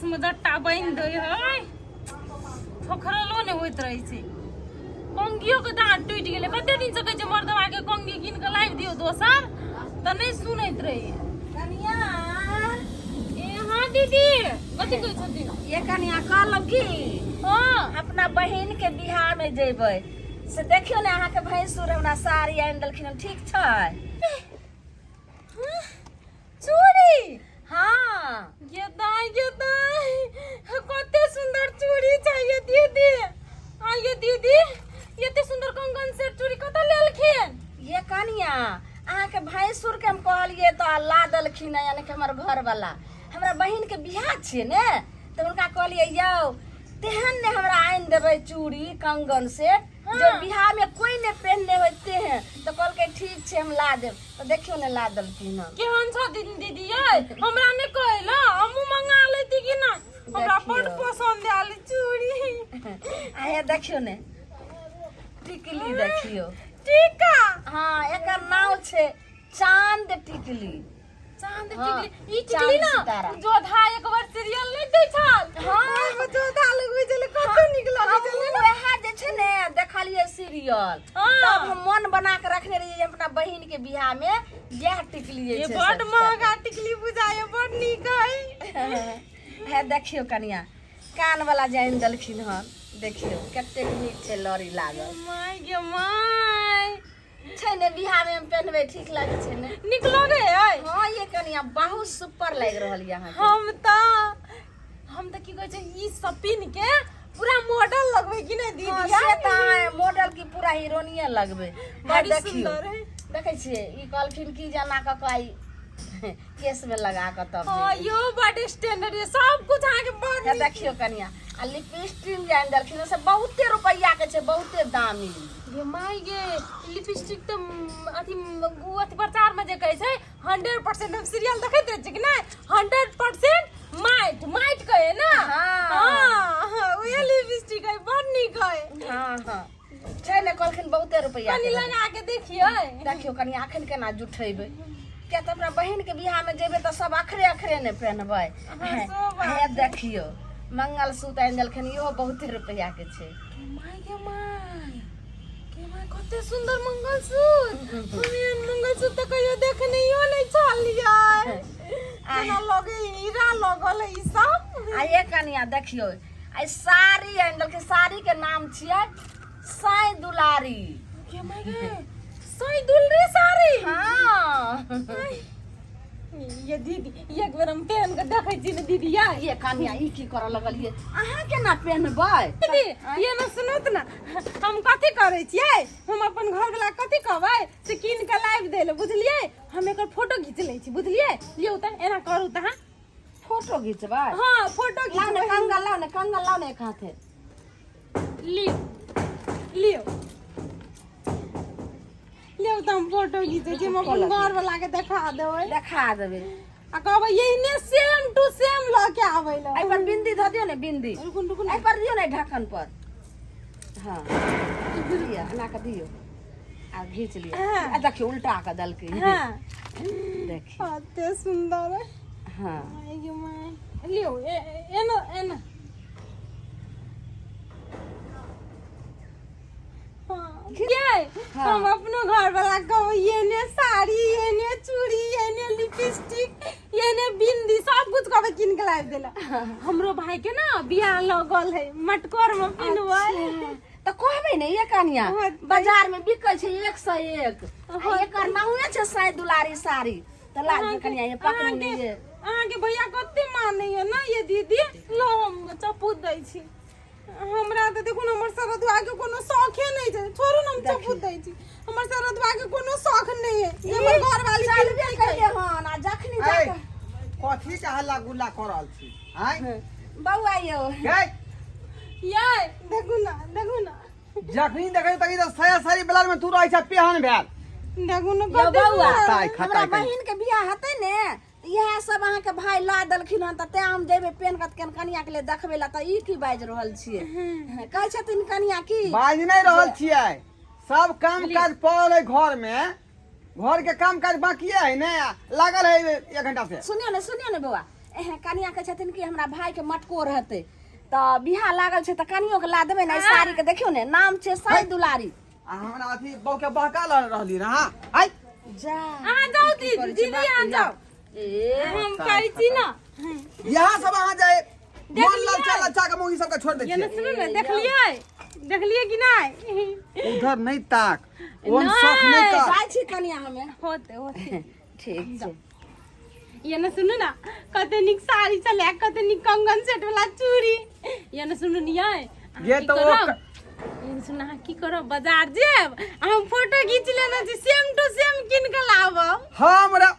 केशमे जट्टा बान्हि दै है, थोखरलो नहि होइत रहै छै। कंगियो के दाँत टूटि गेलै। कते दिन से कहै छै मर्दवा के कंगी कीन के लाबि दियौ दोसर, तऽ नहि सुनैत रहै। कनिया। ए हाँ दीदी, कथी कहै छथिन? ये कनिया, कहलहुँ की, अपना बहिन के बियाह में जेबै, से देखियौ ने, अहाँके भैंसुर हमरा साड़ी आनि देलखिन हन, ठीक छै? चूड़ी? हाँ। ये दाई, ये दाई, कते सुंदर चूड़ी छै ये दीदी। आ ये दीदी, एते सुंदर कंगन सेट चूड़ी कतऽ लेलखिन? ये कनिया, अहाँके भैंसुर के हम कहलियै तऽ ला देलखिन हन, यानी कि हमर घरवाला। हमरा बहिन के बियाह छियै ने, तऽ हुनका कहलियै, यौ तेहन ने हमरा आनि देबै चूड़ी कंगन सेट जो बिहार में कोई ने पहनने होते हैं। तो कहलकै ठीक छै, हम ला देब। तऽ देखियौ ने, ला देलखिन हन। केहन छ दीदी यै? हमरा नहि कहला, हमहूँ मंगा लेती कि ना। हमरा बड देखियौ। पसंद आयल चूड़ी। आ हे देखियौ ने, टिकली देखियौ। टीका? हाँ, एकर नाम छै चांद टिकली। चांद हाँ, टिकली? ई टिकली चांद ना सितारा। जोधा एक बार सीरियल नहीं दै छल? हाँ। ओहिमे जोधा लगबै छलै, कते नीक लगै छलै हमहूँ ने। वएह जे छै ने देखलियै सीरियल, तब हम मन बना के रखने रहियै जे अपना बहिन के बियाह में इएह टिकली जे ये छै बड से। महंगा टिकली बुझाय, बड नीक है। हे देखियौ कनिया, कान वाला जे आनि देलखिन हन, देखियौ कतेक नीक छै, लड़ी लागल। My गे my. छै ने, बियाह में हम पहनबै, ठीक लागै छै ने? नीक लगे है। हाँ ये कनिया, बहुत सुपर लागि रहल यऽ अहाँके। हम तऽ की कहै छै, ई सब पिन्ह के पूरा मॉडल लगबै कि नहि दीदी? हाँ, से तऽ अहाँ मॉडल की पूरा हीरोइनिये लगबै। बड़ी देखियौ। सुंदर है। देखै छियै, ई कहलखिन कि जे एना कऽ कऽ आई केस में लगा कऽ तब हाँ जेबै। यो बड स्टैंडर्ड है सब कुछ अहाँके, बड हे नीक। देखियौ कनिया, आ लिपस्टिक जे आनि देलखिन से बहुते रुपैआ के छै, बहुते दामी। गे माय गे, लिपस्टिक तऽ अथी उ अथी प्रचार में जे कहै छै 100%, हम सीरियल देखैत रहै छियै कि नहि, 100% माइट माइट कहै ने? हाँ। हाँ, उहे लिपस्टिक है, बड नीक है। हाँ हाँ, छै ने, कहलखिन बहुते रुपैआ कनी के। लगा के देखियै। देखियौ कनिया, अखन केना जुठेबै? किया तऽ अपना बहिन के बियाह में जेबै तऽ सब अखरे अखरे ने पहनबै। हाँ, सो बात। हे देखियौ, मंगलसूत्र आनि देलखिन, इहो बहुते रुपैआ के छै। My गे my गे my, कते सुंदर मंगलसूत्र! हम एहन मंगलसूत्र तऽ कहियो देखनेयो नहि छलियै। केना लगे, हीरा लगल है ई सब। आ ये कनिया देखियौ, आ ई साड़ी आनि देलखिन, साड़ी के नाम छियै साई दुलारी। गे my गे, सही दुलरी साड़ी? हाँ। ये दीदी, एक बेर हम पहन के देखै छी ने दीदी यै। ये कनिया, ई की करऽ लगलियै? अहाँ केना पहनबै? दीदी, ये ने सुनत ने, हम कथी करै छियै, हम अपन घर वाला कथी कहबै से कीन के लाबि दै लए, बुझलियै? हम एकर फोटो घीच लै छी, बुझलियै? लियौ तऽ, एना करू तऽ। फोटो घिचबै? हाँ, फोटो लाउ ने घिचबै। कंगन लाउ ने, कंगन लाउ ने एक हाथे। लियौ लियौ लियौ तऽ, हम फोटो घीचै छी, हम अपन घर वाला के देखा देबै। देखा देबै। आ कहबै एहने सेम टू सेम लऽ के आबै लए। एहि पर बिंदी धऽ दियौ ने, बिंदी। रुकू रुकू। एहि पर दियौ ने, ढक्कन पर। हाँ लिअ, एना कऽ दियौ आ घीच लिअ। आ देखियौ, उल्टा कऽ देलकै। देखियौ। कते सुन्दर है। आइ गे माय, लियौ, एना एना। हाँ, गे, हम अपनो घर वाला कहबै एने साड़ी, एने चूड़ी, एने लिपस्टिक, एने बिंदी, सब कुछ कहबै कीन के लाबि देला। हमरो भाई के ना बियाह लगल है, मटकोर में पिन्हबै। तऽ कहबै ने ये कनिया, बाजार में बिकै छै एक सए एक, आ एकर नामे छै साई दुलारी साड़ी। तऽ ला दियौ कनिया, ये पकड़ू ने ये। अहाँके भैया कते मानैया ने ये दीदी। लो, हम चपूत दै छी। हमरा तऽ देखू ने, हमर सरदुआ के कोनो शौखे नहि छै। छोड़ू ने, हम चपूत दै छी। हमर सरदुआ के कोनो शौख नहि है जे हमर घरवाली चलबे किनतै। करियै हन आ जखनी ऐ, जाके कथी के हल्ला गुल्ला कऽ रहल छी आँय? बौआ यौ। गै। ये देखू ना, देखू ना। जखनी देखै तखनी तऽ साया साड़ी बेलार में तू रहै छ पेहन भेल। देखू ने यौ कते बौआ, सुन्दर। खताइ, खताइ हमरा कहीं। बहिन के बियाह हेतै ने, इएह सब अहाँके भाय ला देलखिन हन, तऽ तें हम जेबै पेन कऽ केन कनिया के लिए देखबै ला। तऽ ई की बाजि रहल छियै? कहै छथिन कनिया की बाजि नहि रहल छियै। सब काम काज पड़ल है घर में, घर के काम काज बाकी है ने, लागल है एक घंटा से। सुनियो ने, सुनियो ने बौआ, एहन कनिया के छथिन कि हमरा भाई के मटको रहतै तऽ बियाह लागल छै तऽ कनियो के ला देबै ने एहि साड़ी के देखियौ ने नाम छै साई दुलारी आ हमरा अथी बहू के बहका ल रहली ना आइ जा अहाँ जाउ दीदी दीदी अहाँ जाउ ए हम कहै छी ना यहाँ सब अहाँ जाए मन देखलियै? ललचा ललचा के मौगी सबके छोड़ दै ये ने छियै सुनू ने देखलियै देखलियै कि नहि उधर नहीं ताक ओन शौक नहीं कर जाइ छी कनिया हमे होते होते ठीक छै ये ने सुनू ना कते नीक साड़ी छलै कते नीक कंगन सेट वाला चूड़ी ये ने सुनू ने यै अहाँ ये की तऽ ओ करब? ये ने सुनू अहाँ की करब बाजार जेब आ हम फोटो घीच लेने छी सेम टू सेम कीन के लाबब हमरा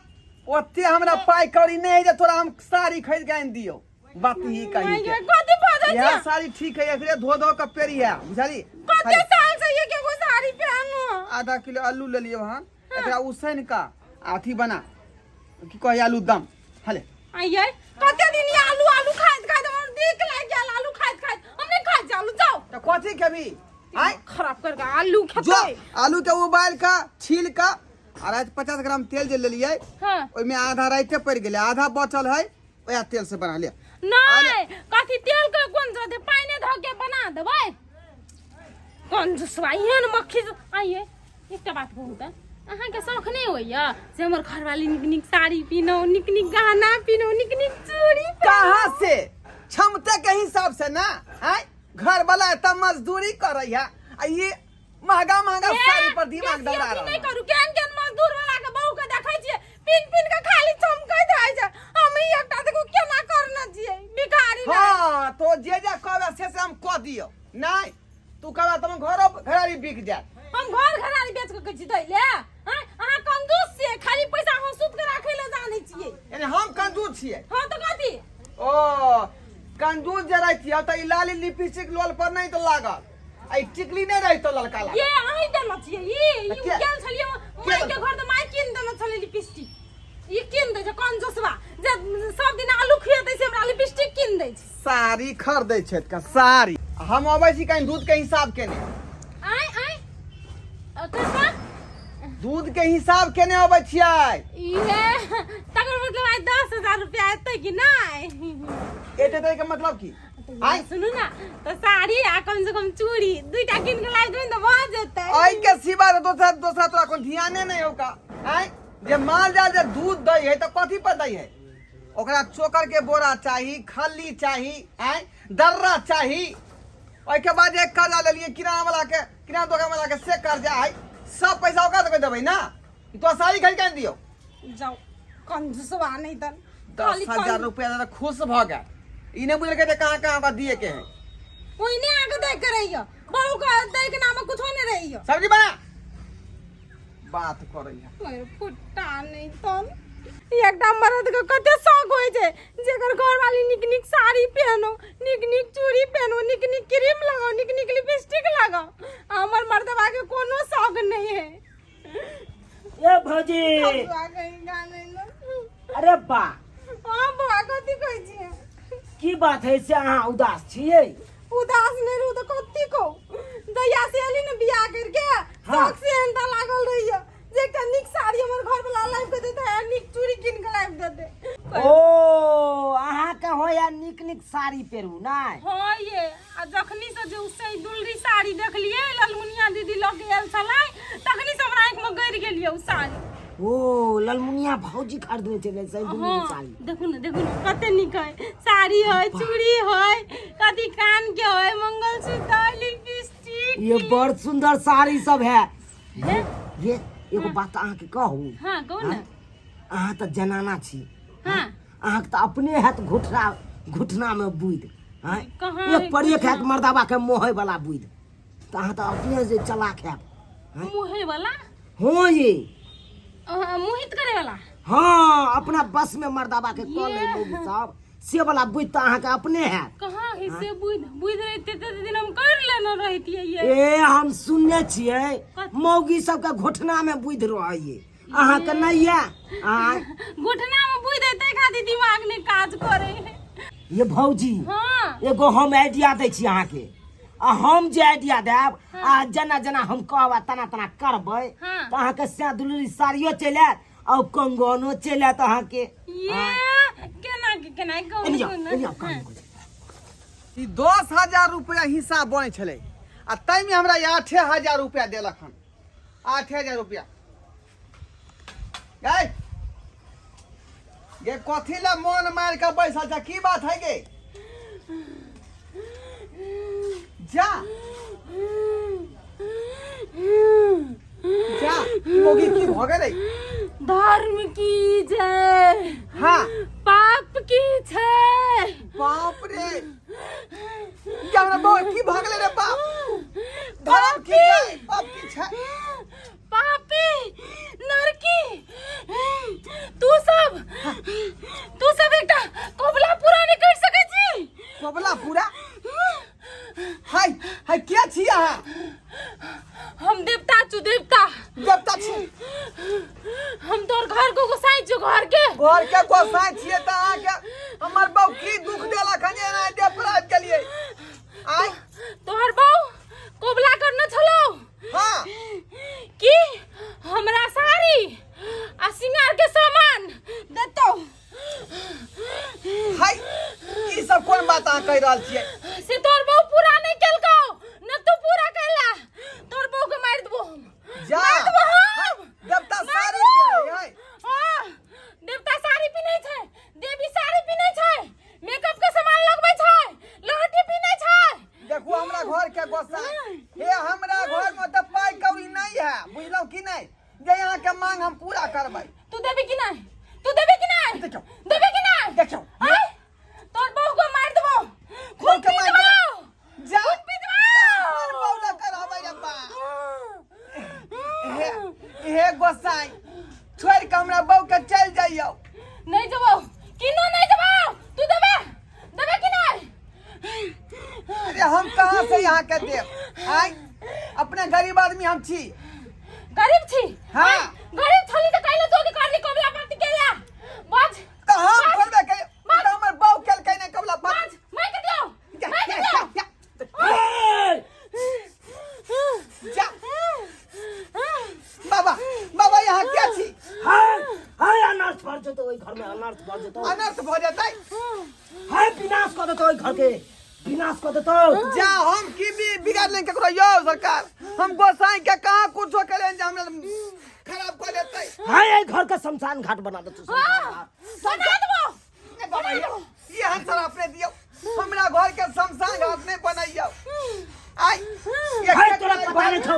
ओते हमरा पाई कौड़ी नहीं है जे तोरा हम साड़ी खरीद के आनि दियौ बात ही कहीं के कथी बाजै यह छी साड़ी ठीक है एकरे धो धो के पेरी है बुझली कते साल से ये के एगो साड़ी पहनू आधा किलो आलू ले लियो हन एकरा उसैन का अथी बना की कहे आलू दम हले आइए कते दिन ये आलू आलू खाइत खाइत हमर देख लागि गेल आलू खाइत खाइत हम नहीं खाइ छी आलू जाओ तो कथी खेबी आय खराब कर के आलू जो खेतै आलू के उबाल का छील का और आज 50 ग्राम तेल जे लेलियै हां ओहिमे आधा राइते पड़ि गेलै आधा बचल है ओएह तेल से बना लिया नहीं कथी तेल के कोन जदे पानी धो के बना देबै कंजूसवा एहन मक्खी आइए एकटा बात कहू तऽ अहाँके शौख नहि होइए से हमर घरवाली नीक नीक साड़ी पिनौ नीक नीक गहना पिनौ नीक नीक चूड़ी कहाँ से क्षमता के हिसाब से ना आय घर वाला एतना मजदूरी करे है आ ये महंगा महंगा साड़ी पर दिमाग बेसी दौड़ा अथी रहा नहि करू केहन केहन मजदूर वाला के बहू के देखै छियै पिन पिन के खाली चमकैत रहै छै हम ई एकटा देखू केना करने छियै भिखारी ना हाँ तो जे जे कहबे से से हम कह दियो नहीं तू कहबे तो हम घरो घरारी बिक जात हम घर घरारी बेच के कहै छी दै ले आँय, अहाँ कंजूस छियै खाली पैसा हंसूत के राखै लए जानै छियै यानी हम कंजूस छियै हाँ तऽ कथी ओ कंजूस जे रहतियै तऽ ई लाली लिपस्टिक लोल पर नहीं तो लागल आ ई टिकली नहीं रहितो ललका ये लागल अहीं देने छियै ई ई के- गेल छलियै माय के घर तऽ माय कीन देने छलै लिपस्टिक ई कीन दै छै कंजूसवा जे सब दिन आलू खुएतै से हमरा लिपस्टिक कीन दै छै साड़ी खरीदै छथि का साड़ी हम अबै छी कहीं दूध के हिसाब केने आय आय कैसा दूध के हिसाब केने अबै छियै इहे तकर मतलब आइ 10,000 रुपया एतै कि नहि एते दै के मतलब की आय सुनू ना तऽ साड़ी आ कम से कम चूड़ी दुईटा कीन के लाबि देबै ने तऽ भऽ जेतै आइ के सिवा तऽ दोसर दोसरा तोरा कोन ध्याने नहीं होगा आय जे माल जाल जे दूध दै है तऽ कथी पर दै है ओकरा चोकर के बोरा चाही खल्ली चाही आय दर्रा चाही ओहिके बाद एक कर्जा लेलिए किराना वाला के किराना दोकान वाला के से कर्जा है सब पैसा ओकरा सबके देबै ना ई तो साड़ी खरीद के दियो जाओ कंजूसवा नहीं तन 10,000 रुपया दे खुश भ गए ई नहीं बुझलकै जे कहाँ कहाँ ओकरा दिए के है कोई नहीं आके देख के रहियो बहू के देख के नाम कुछो नहीं रहियो सब्जी बना बात करै है मोर फुट्टा नहीं तन एकटा मरद के कते शौक होइ छै जेकर घरवाली नीक नीक साड़ी पहनो नीक नीक चूड़ी पहनो नीक नीक क्रीम लगाओ नीक नीक लिपस्टिक लगाओ आ हमर मर्दबा के कोनो शौक नहीं है ए भौजी बौआ कहीं गाने न। अरे बा हाँ बौआ कथी कहै छियै की बात है से अहाँ उदास छियै उदास नहीं रहू तो कथी कहू दहिया से एली ने बियाह करके हाँ। शौक से एहन लागल रहिए जे एकटा नीक साड़ी हमर घर वाला लाबि के देते आ नीक चूड़ी कीन के लाबि देते ओ अहाँके होया नीक नीक साड़ी पेरू नहि हाँ ये आ जखनी से जे उससे दुलरी साड़ी देखलिए ललमुनिया दीदी लऽ के आयल छलै तखनी से हमरा आँखि में गड़ि गेलिए उ साड़ी ओ ललमुनिया भौजी खरीदने छलै से दुनू हाँ साड़ी देखू ने देखू ने कते नीक है साड़ी है चूड़ी है कथी कान के है मंगलसूत्र है लिपस्टिक ये बड़ सुंदर साड़ी सब है हे? ये एगो बात अहाँके कहू हाँ कहू ने अहाँ तऽ जनाना छी हाँ अहाँके तऽ अपने हैत घुटना घुटना में बुद्धि आँय कहाँ एक पर एक हैत मर्दाबा के मोहे वाला बुद्धि तऽ अहाँ तऽ अपने जे चलाक हैब मुहे वाला हँ ये मोहित करे वाला हाँ अपना बस में मर्दाबा के कऽ ले मौगी साहब से वाला बुद्धि तऽ अहाँके अपने हैत कहाँ है से बुझ बुझ रहते ते दिन हम कर लेना रहतियै ये ए हम सुनने छियै मौगी सबके घुटना में बुद्धि रहैये अहाँके नहि यऽ आँय घुटना में बुझ देते खातिर दिमाग नहीं काज करे है ये भौजी हाँ एगो हम आइडिया दै छी अहाँके आ हम जे आइडिया देब आ जेना जेना हम कहब आ तना तना करबै हाँ। तऽ अहाँके सैं दुलरी साड़ियो चलि आयत आ कंगनो चलि आयत अहाँके ये केना के केना कहू एनी आओ ने? एनी आओ कान में। ई 10,000 रुपया हिसाब बनै छलै आ ताहिमे हमरा ई 8,000 रुपया देलक हन। 8,000 रुपया गै गे, कथी ला मन मार के बैसल छ? की बात है गे? जा जा, मौगी की भ गेलै? धर्म की जय। हाँ। पाप की छै। बाप रे, ये हमरा बौआ की भ गेलै रे बाप? धर्म की जय, पाप की छै। पापी नरकी, तू सब एकटा कबला पूरा नहीं कर सकै छी। कबला पूरा? हाय हाय, के छी अहाँ? हम देवता छु, देवता। देवता छी? हम तोर घर को गोसाई छु, घर के। घर के गोसाई छियै तऽ अहाँके हमर बहू की दुख देलक हन जे एना देह पर आबि गेलियै आय? तोहर बहू कबला करने छलो कि हमरा साड़ी आ सिंगार के सामान देतो। हाय, ई सब कोन बात अहाँ कहि रहल छियै? से तोहर बहू पूरा नहीं केलको न, तू पूरा कैला। तोहर बहू के मारि देबो हम। जा। मारि देबो हम। देवता साड़ी मारू। पहिरै है। हाँ, देवता साड़ी पिन्है छै, देवी साड़ी पिन्है छै, मेकअप के सामान लगबै छै, लहठी पिन्है छै। देखू हमरा घर के गोसाई हे, हमरा घर में तऽ पाइ कौड़ी नहीं है, बुझलहुँ कि नहीं, जे यहाँ के मांग हम पूरा करबै। तू देबी कि नहीं? तू देबी कि नहीं? देखियौ। देबी कि नहीं? देखियौ। आय, तोर बहू को मार देबो, खून बहू के पी मारि देबो। जा। खून पी देबो। कोन बहू लए करबै रे बा? हे हे गोसाई, छोड़ि के हमरा बहू के चलि जइयौ। नहीं जेबो, किनो नहीं जेबो। तू देबे, देबे कि नहीं? अरे, हम कहाँ से यहाँ के देब आय? अपने गरीब आदमी हम छी। गरीब छी? हाँ। आय, गरीब छली त काइले तोगी करली कबला पाती केला? बाज। तऽ हम करबे के तऽ हमर बहू केलकै नहि कबला बात। बाज, माइक दियो। जा, माइक जा, दियो। जा, जा। बाबा, बाबा, यहाँ क्या छी? हाय हाय, अनर्थ भऽ जेतौ ओहि घर में, अनर्थ भऽ जेतौ। अनर्थ भऽ जेतै? हाय, विनाश कऽ देतौ, ओहि घर के विनाश कऽ देतौ। जा, हम की भी बिगाड़ लें केकरो यौ सरकार? हम गोसाई के कहाँ कुछो केलियन जे हमरा खराब कऽ देतै? हाय, एहि घर के शमशान घाट बना देतौ, शमशान घाट। बना देबो। ए बाबा, ये हम सर अपने दियौ, हमरा घर के शमशान घाट नहीं बनैयौ आइ। ये हाय, तोरा पता नहीं छौ।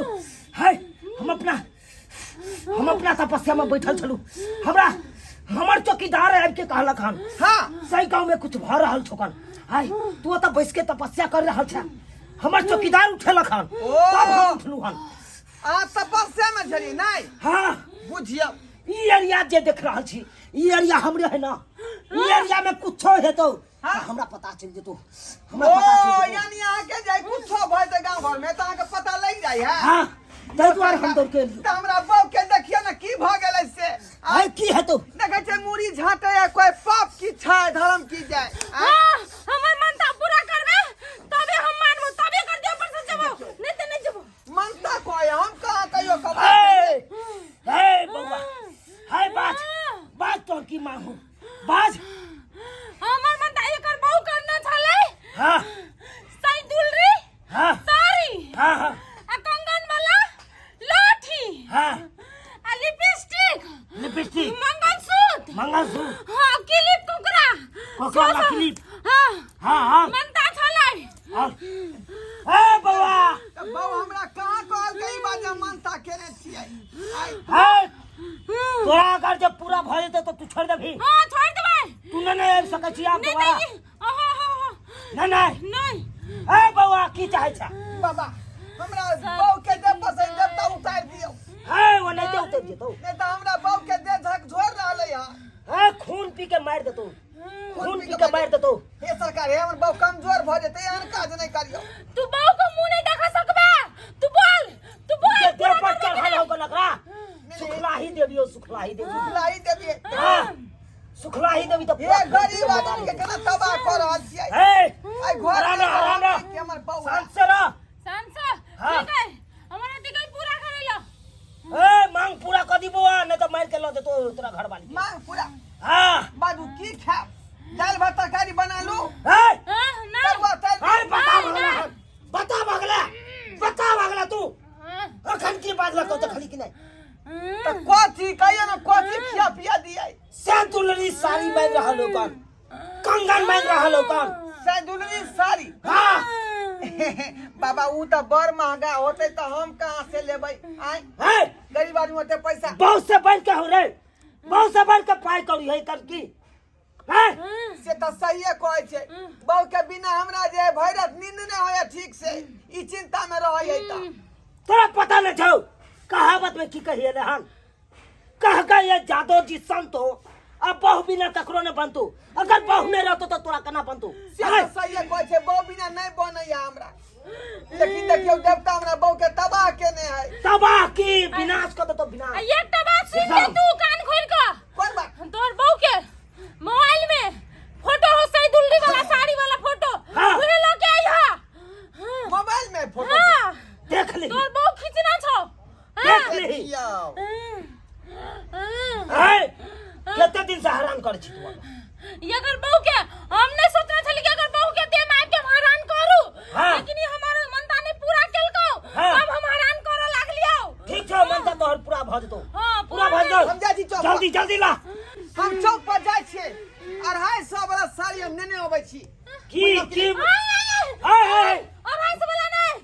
हाय, हम अपना तपस्या में बैठल छलू, हमरा हमर चौकीदार आबि के कहलक हन सही गाँव में कुछ भऽ रहल छौकन। हाय, तू ओतऽ बैस के तपस्या कर रहल छ, हमर चौकीदार उठेलक हन, तब हम उठलू हन। अहाँ तपस्या में छलियै नहीं? हाँ। बुझियौ। ई एरिया जे देख रहल छी, ई एरिया हमरे है ना। ई एरिया में कुछो हेतौ तऽ हमरा पता चलि जेतौ, हमरा ओ पता चलि जेतौ। यानी अहाँके जे कुछो भऽ जेतै गाँव घर में तऽ अहाँके पता लागि जाइ है? हाँ, ताहि दुआरे हम दौड़ के एलियौ। तऽ हमरा बहू के देखियौ ने, की भऽ गेलै से। हाय, की हेतौ? देखै छै मुड़ी झाँटे है, कोई पाप की छै धर्म की जाय आँय? हाँ, हमर मनता पूरा करबे तबे हम मानबो, तबे कर दियो पर से जेबो, नहीं त नहीं जेबो। मनता कोई हम कहाँ कहियो कबला? हे हे बौआ, हे बाज, बाज, तोहर की मांगू, बाज। हमर मनता एकर बहु करना छलै सही दुलरी साड़ी हाँ हाँ आ कंगन वाला लाठी आ लिपस्टिक। लिपस्टिक। मंगलसूत्र। मंगलसूत्र। हाँ, क्लिप, कोकरा। कोकरा वाला क्लिप। हाँ। हाँ हाँ मनता छलै। और हे बौआ। तऽ बहू हमरा कहाँ कहलकै ई बात जे हम मनता केने छियै आइ? हे, तोरा अगर जब पूरा भऽ जेतौ तऽ तू छोड़ि देबही? हाँ, छोड़ देबै। तू नहि नहि आबि सकै छी आब नहीं। दोबारा? नहीं, हाँ हाँ हाँ। नहि नहि? नहीं। हे बौआ, की चाहै छ? बाबा, हमरा बहू के देह पर से देवता उतारि दियौ। हे, ओ नहि उतरि जेतौ। नहि तऽ हमरा बहू के देह झक झोर रहलै हँ। हे, खून पी के मारि देतौ, खून पी के मारि देतौ। हे सरकार, हे हमर बहू कमजोर भऽ जेतै, एहन काज नहि करियौ। तू बहू को मुंह नहीं देखा सकबे। तू बोल, तू बोल। जे देह पूरा पर करबे कि चढ़ल नहीं? हो गेल एकरा सुखलाही देबियो, सुखलाही देबियो। सुखलाई देबियै। हाँ, सुखलाही देबी तऽ हे पूरा खून पी गरीब के मरा आदमी के देतौ। केना तबाह कऽ रहल छियै। हे, आइ घर आराम रह, आराम रह। के हमर बहू शांत से रह। शांत से। हाँ। ठीक है, हमारा टिकट पूरा करे लो। ए, मांग पूरा कर दी बौआ, नहीं तो मार के ल देतो तोरा घर वाली के। मांग पूरा? हाँ। बाबू, की खायब? दालि भात रहल हो कौन सैदुलरी साड़ी हाँ बाबा ऊ तऽ बड़ महंगा होतै तऽ हम कहाँ से लेबै आय है गरीब आदमी होते पैसा बहुत से बढ़ के हो रे बहुत से बढ़ के पाई करी है कर की है से तऽ सहिए कहै छै बहू के बिना हमरा जे भरि रात नींद नहि होइए ठीक से ई चिंता मे रहै है तऽ तोरा पता नहीं छौ कहावत में की कहिए रे हन कह गए जादव जी संत हो अब बहु बिना ककरो ने बनतू अगर बहु नहीं रहतो तो तोरा केना बनतू से तऽ सहिए कहै छै बहू बिना नहि बनैया हमरा लेकिन देखियौ देवता हमरा बहू के तबाह केने है तबाह की विनाश कर देतो आ विनाश एकटा बात सुन ले तू कान खोल के कोन बात तोहर बहू के मोबाइल में फोटो हो सही दुल्ली वाला साड़ी वाला फोटो हाँ। उहे लऽ के आइहा मोबाइल में फोटो हाँ देख ले तोहर बहू खींचना छौ हाँ। देख ले देखियौ हाँ। है कते दिन से हैरान कर छी तू हमरा? ये अगर बहू के हम नहीं सोचने छली कि अगर बहू के देह में आबि के हम हैरान करू हाँ। लेकिन ये हमार मनता नहीं पूरा केलको हाँ। अब हम हैरान करे लागलियो ठीक छौ मनता तोहर पूरा भऽ जेतौ हाँ, पूरा पूरा भऽ जेतौ हम जाइ छी चौक पर। जल्दी जल्दी ला हम चौक पर जाइ छियै 250 वाला साड़ी हम नेने अबै छी की की आय, आय, आय। हाय हाय 250 वाला नहीं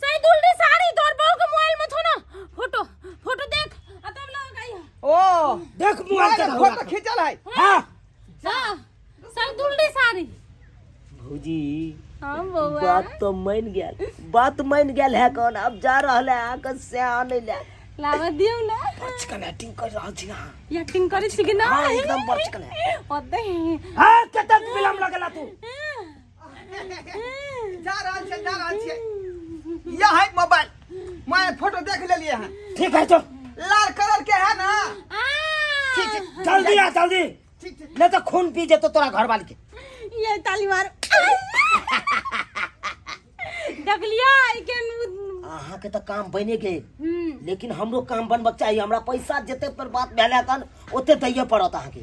सही दुल्डी साड़ी तोर बहू के मोबाइल में छो ना फोटो फोटो देख आ तब लग आई ओ देख मोबाइल के फोटो खींचल है हाँ हां सही दुल्डी साड़ी भौजी हां बउआ बात तो मान गेल बात मान गेल है कौन अब जा रहल है अहाँके से आनै ले लावा दियौ ना बचकन एक्टिंग कर रहल छी ना एक्टिंग करै छी कि ना हाँ एकदम बचकन है ओते हाँ कतेक विलम्ब लगेला तू जा रहल छियै जा रहल छियै यह है मोबाइल मैं फोटो देख लेलिए हैं ठीक है तो लाल कलर के है ना ठीक ठीक जल्दी आ जल्दी ठीक ठीक नहीं तो खून पी जेतो तोरा घर वाली के ये ताली मार देखलिया ई के अहाँ के तो काम बने गेल लेकिन हमरो काम बनबक चाही हमरा पैसा जते पर बात भेल हन ओते दैये पड़त अहाँके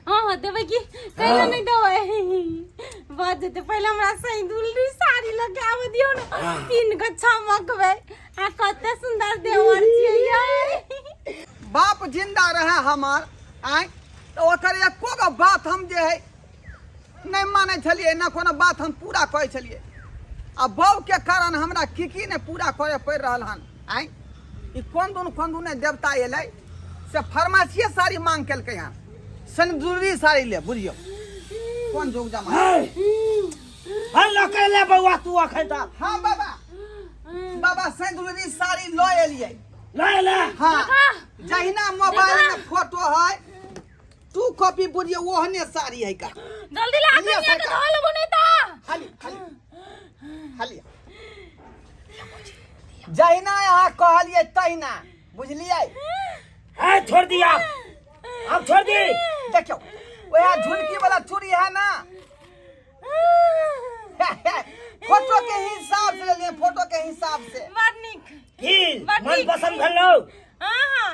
हाँ हाँ देबै की कैला नहीं देबै बच जेतै पहिले हमरा सही दुलरी साड़ी लऽ के आबऽ दियौ ने तीन गच्छा मकबै आ कते सुंदर देवर छियै यै बाप जिंदा रहे हमार आय तऽ ओकर एको गो बात हम जे है नहि मानै छलियै ने कोनो बात हम पूरा करै छलियै आ बहूके कारण हमरा की की नहि पूरा करय पड़ि रहल हन आँय ई कोन दुन कोन दुन देवता एलै से फार्मेसीए साड़ी मांग केलकै हन सिन्दूरी साड़ी ले बुझियौ कोन जुग जमाना हल लऽ ले बौआ तू अखन तक हाँ बाबा बाबा सिन्दूरी साड़ी लऽ एलियै ले ले हाँ जहिना मोबाइल में फोटो है तू कॉपी बुझिए ओहने साड़ी है का जल्दी ला लिअ कनिया के सरकार। धो लेबो नहीं ता हाली हाली हाली जहिना अहाँ कहलियै तहिना बुझलियै ए छोड़ दी आप आप छोड़ दी देखियौ वएह झुनकी वाला चूड़ी है ना फोटो के हिसाब से लेलियै फोटो के हिसाब से बड़ नीक की बड़ मन नीक। पसंद भेलौ हाँ हाँ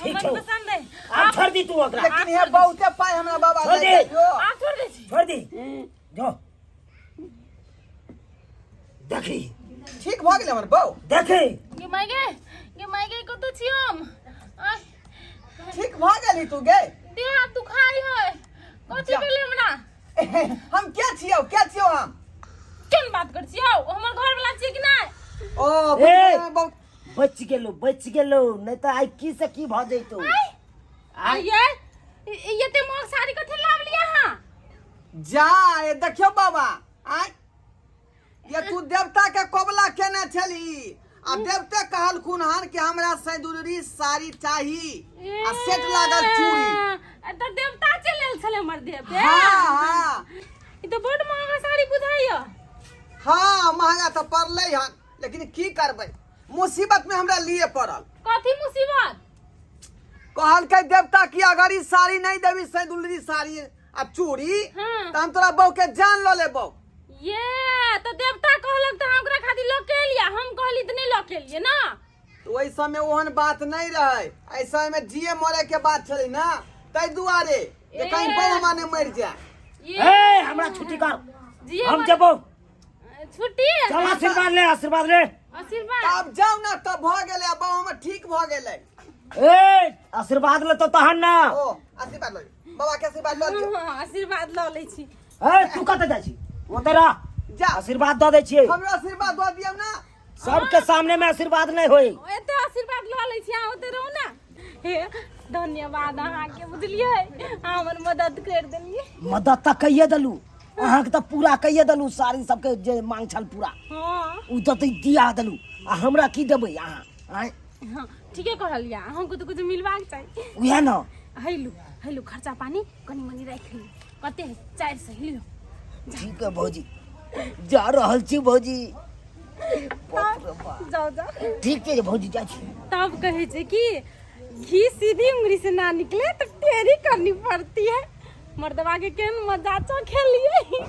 ठीक मन छौ। पसंद है आप छोड़ दी तू ओकरा लेकिन हे बहुते पाइ हमरा बाबा छोड़ लागि दे। गेल यौ। आप छोड़ दै छी छोड़ दी जो देखी ठीक भऽ गेलै हमर बौ देखी गे माय गे गे माय गे कतऽ छी हम आय ठीक भऽ गेली तू गे देह हाथ दुखाइ है कथी जा। भेलै हमरा हम के छियौ के छियौ हम केहन बात करै छियौ हमर घर वाला छियै कि नहि ओ ए! बुझलियै, बहुत बच गेलो बच गेलो नहीं तो आई की से की भ जइतो आय ये एते महग साड़ी कथी लावली अहाँ जा ए देखियौ बाबा आय ये तू देवता के कबला केने छली आ देवते कहलखुन हन कि हमरा सैदुरी साड़ी चाही आ सेट लागल चूड़ी ए, तऽ देवता चलि आयल छलै हमर देह पे हाँ हाँ ई तऽ बड महंगा साड़ी बुझाइया हाँ महंगा तऽ पड़लै हन लेकिन की करबै मुसीबत में हमरा लिए पड़ल कथी मुसीबत कहलकै देवता कि अगर ई साड़ी नहीं देबी सैदुलरी साड़ी आ चूड़ी हाँ। तऽ हम तोरा बहू के जान लऽ लेबौ ये तऽ देवता कहलक तऽ अहाँ ओकरा खातिर लऽ के एलियै हम कहली तऽ नहि लऽ के एलियै ना तऽ ओहि समय ओहन बात नहीं रहै एहि समय में जिए मरे के बात छलै ना ताहि दुआरे जे कहीं बहू हमरा नहि मरि जाए ये ए हमरा छुट्टी कर जिए हम मरे- जेबो छुट्टी चल आशीर्वाद ले आशीर्वाद ले आशीर्वाद आब जाउ ना तब भऽ गेलै आब बहू हमर ठीक भऽ गेलै ए आशीर्वाद ले तो तहन ना ओ आशीर्वाद लऽ लिअ। बाबा के आशीर्वाद लऽ लियौ हाँ, आशीर्वाद लऽ लै छी ए तू कतऽ जाइ छी ओतऽ रह। जा। आशीर्वाद दऽ दै छियै। हमरा आशीर्वाद दऽ दियौ ने। सबके सामने में आशीर्वाद नहीं होई। एते आशीर्वाद लऽ लै छी, अहाँ ओते रहू ने। हे धन्यवाद अहाँके, बुझलियै, अहाँ हमर मदद करि देलियै। मदद तऽ कहिए देलू अहाँके, तऽ पूरा कहिए देलू साड़ी सबके जे मांग छल पूरा। हँ, ओ तऽ दिया देलू, आ हमरा की देबै अहाँ आँय? हँ, ठीके कहलियै, अहूँके तऽ किछु मिलबाक चाही। उएह ने। हैलू हैलू, खर्चा पानी कनि मनि राखि लियौ। कते है? 400 लियौ। ठीक है भौजी, जा रहल छी भौजी। बाप रे बाप। जाउ जाउ। ठीक छै भौजी, जाइ छी। तब कहै छै कि घी सीधी उंगली से ना निकले तो टेढ़ी करनी पड़ती है। मर्दवा के केहन मजा चौ खेलिए।